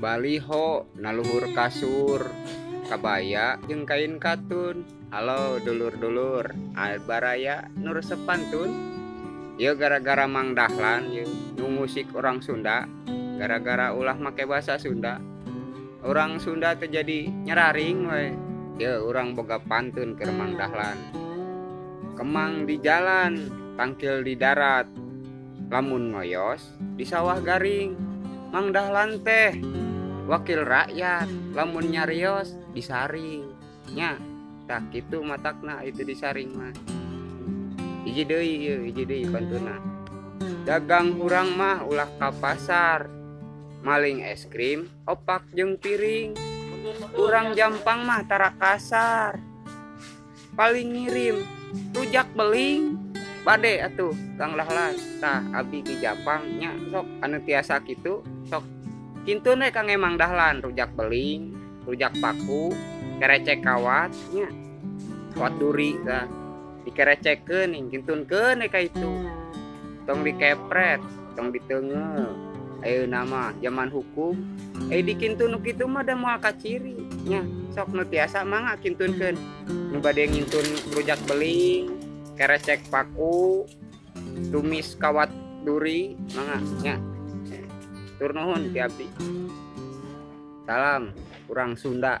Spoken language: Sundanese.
Baliho na luhur kasur, kabaya jeung kain katun. Halo dulur-dulur, baraya nu resep pantun. Ieu gara-gara Mang Dahlan ieu nu ngusik orang Sunda, gara-gara ulah make bahasa Sunda. Orang Sunda teh jadi nyeraring we. Ieu urang boga pantun keur Mang Dahlan. Kemang di jalan, tangkil di darat. Lamun ngoyos di sawah garing. Mang Dahlan teh wakil rakyat, lamun nyarios disaring. Nya, tah kitu matakna itu disaring mah. Hiji deui ieu, hiji deui pantuna. Dagang urang mah ulah ka pasar. Maling es krim, opak jeung piring. Urang Jampang mah tara kasar. Paling ngirim rujak beling. Bade atuh Kang Dahlan. Tah abi di Jampang nya sok anu tiasa kitu sok kintun we Kang Mang Dahlan, rujak beling, rujak paku, kerecek kawat nya. Kawat duri tah dikerecekkeun kintunkeun we ka itu. Tong dikepret, tong diteunggeul. Ayeuna mah zaman hukum, dikintun nu kitu mah da moal kaciri nya. Sok nu tiasa mangga kintunkeun. Nu bade ngintun rujak beling, kerecek paku, tumis kawat duri mangga nya. Tur nuhun ti abdi. Salam urang Sunda.